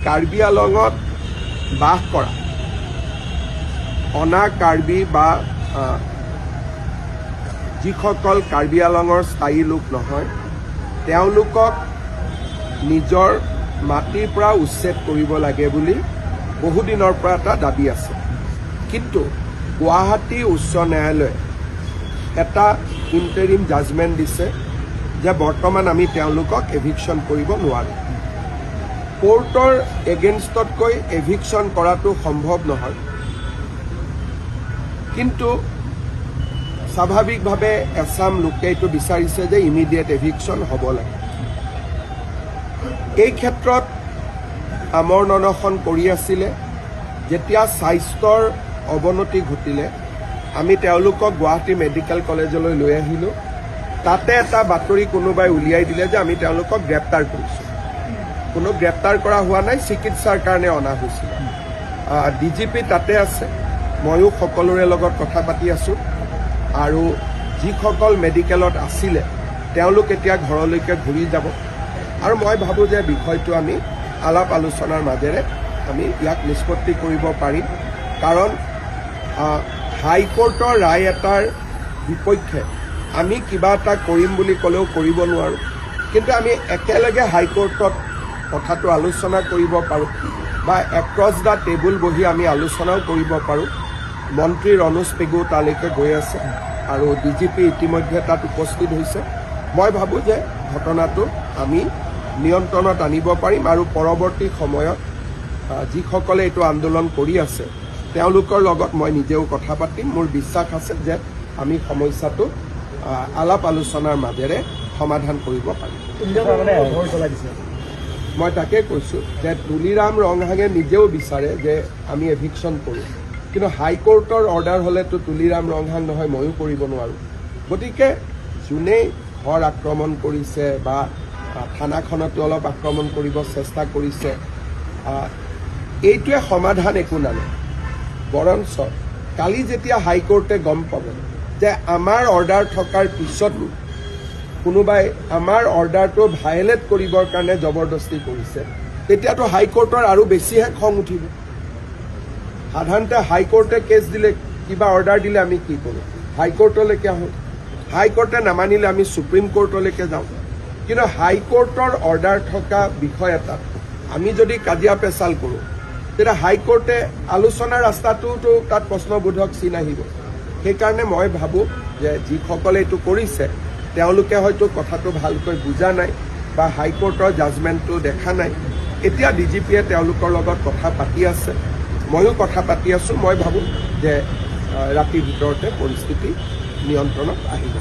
কাৰ্বি আলঙত বাস কৰা অনা কাৰ্বি বা যিসকল কাৰ্বি আলঙৰ স্থায়ী লোক নহয়, তেওঁলোকক নিজৰ মাটিৰ পৰা উচ্ছেদ কৰিব লাগে বুলি বহুদিনৰ পৰা এটা দাবী আছে। কিন্তু গুৱাহাটী উচ্চ ন্যায়ালয়ে এটা ইণ্টাৰিম জাজমেণ্ট দিছে যে বৰ্তমান আমি তেওঁলোকক এভিকশ্যন কৰিব নোৱাৰোঁ। কোৰ্টৰ এগেইনষ্টতকৈ এভিকশ্যন কৰাটো সম্ভৱ নহয়, কিন্তু স্বাভাৱিকভাৱে এছাম লোকে এইটো বিচাৰিছে যে ইমিডিয়েট এভিকশ্যন হ'ব লাগে। এই ক্ষেত্ৰত আমৰণ অনশন কৰি আছিলে। যেতিয়া স্বাস্থ্যৰ অৱনতি ঘটিলে আমি তেওঁলোকক গুৱাহাটী মেডিকেল কলেজলৈ লৈ আহিলোঁ। তাতে এটা বাতৰি কোনোবাই উলিয়াই দিলে যে আমি তেওঁলোকক গ্ৰেপ্তাৰ কৰিছোঁ। কোনো গ্ৰেপ্তাৰ কৰা হোৱা নাই, চিকিৎসাৰ কাৰণে অনা হৈছিলে। ডিজিপি তাতে আছে, ময়ো সকলোৰে লগত কথা পাতি আছোঁ। আৰু যিসকল মেডিকেলত আছিলে তেওঁলোক এতিয়া ঘৰলৈকে ঘূৰি যাব। আৰু মই ভাবোঁ যে বিষয়টো আমি আলাপ আলোচনাৰ মাজেৰে আমি ইয়াক নিষ্পত্তি কৰিব পাৰিম। কাৰণ হাইকোৰ্টৰ ৰায় এটাৰ বিপক্ষে আমি কিবা এটা কৰিম বুলি ক'লেও কৰিব নোৱাৰোঁ, কিন্তু আমি একেলগে হাইকোৰ্টত কথাটো আলোচনা কৰিব পাৰোঁ বা এক্ৰছ the table বহি আমি আলোচনাও কৰিব পাৰোঁ। মন্ত্ৰী ৰণোজ পেগু তালৈকে গৈ আছে আৰু ডিজিপি ইতিমধ্যে তাত উপস্থিত হৈছে। মই ভাবোঁ যে ঘটনাটো আমি নিয়ন্ত্ৰণত আনিব পাৰিম আৰু পৰৱৰ্তী সময়ত যিসকলে এইটো আন্দোলন কৰি আছে তেওঁলোকৰ লগত মই নিজেও কথা পাতিম। মোৰ বিশ্বাস আছে যে আমি সমস্যাটো আলাপ আলোচনাৰ মাজেৰে সমাধান কৰিব পাৰিম। মই তাকে কৈছোঁ যে তুলিৰাম ৰংহাঙে নিজেও বিচাৰে যে আমি এভিকশ্যন কৰোঁ, কিন্তু হাইকোৰ্টৰ অৰ্ডাৰ হ'লেতো তুলিৰাম ৰংহাং নহয়, ময়ো কৰিব নোৱাৰোঁ। গতিকে যোনেই ঘৰ আক্ৰমণ কৰিছে বা থানাখনতো অলপ আক্ৰমণ কৰিব চেষ্টা কৰিছে, এইটোৱে সমাধান একো নানে। বৰঞ্চ কালি যেতিয়া হাইকোৰ্টে গম পাব যে আমাৰ অৰ্ডাৰ থকাৰ পিছতো কোনোবাই আমাৰ অৰ্ডাৰটো ভায়লেট কৰিবৰ কাৰণে জবৰদস্তি কৰিছে, তেতিয়াতো হাইকোৰ্টৰ আৰু বেছিহে খং উঠিব। সাধাৰণতে হাইকোৰ্টে কেছ দিলে, কিবা অৰ্ডাৰ দিলে আমি কি কৰোঁ? হাইকোৰ্টলৈকে আহোঁ। হাইকোৰ্টে নামানিলে আমি সুপ্ৰিম কোৰ্টলৈকে যাওঁ। কিন্তু হাইকোৰ্টৰ অৰ্ডাৰ থকা বিষয় এটাত আমি যদি কাজিয়া পেচাল কৰোঁ, তেতিয়া হাইকোৰ্টে আলোচনাৰ ৰাস্তাটোতো তাত প্ৰশ্নবোধক চিন আহিব। সেইকাৰণে মই ভাবোঁ যে যিসকলে এইটো কৰিছে তেওঁলোকে হয়তো কথাটো ভালকৈ বুজা নাই বা হাইকোৰ্টৰ জাজমেণ্টটো দেখা নাই। এতিয়া ডিজিপিয়ে তেওঁলোকৰ লগত কথা পাতি আছে, ময়ো কথা পাতি আছোঁ। মই ভাবোঁ যে ৰাতিৰ ভিতৰতে পৰিস্থিতি নিয়ন্ত্ৰণত আহিব।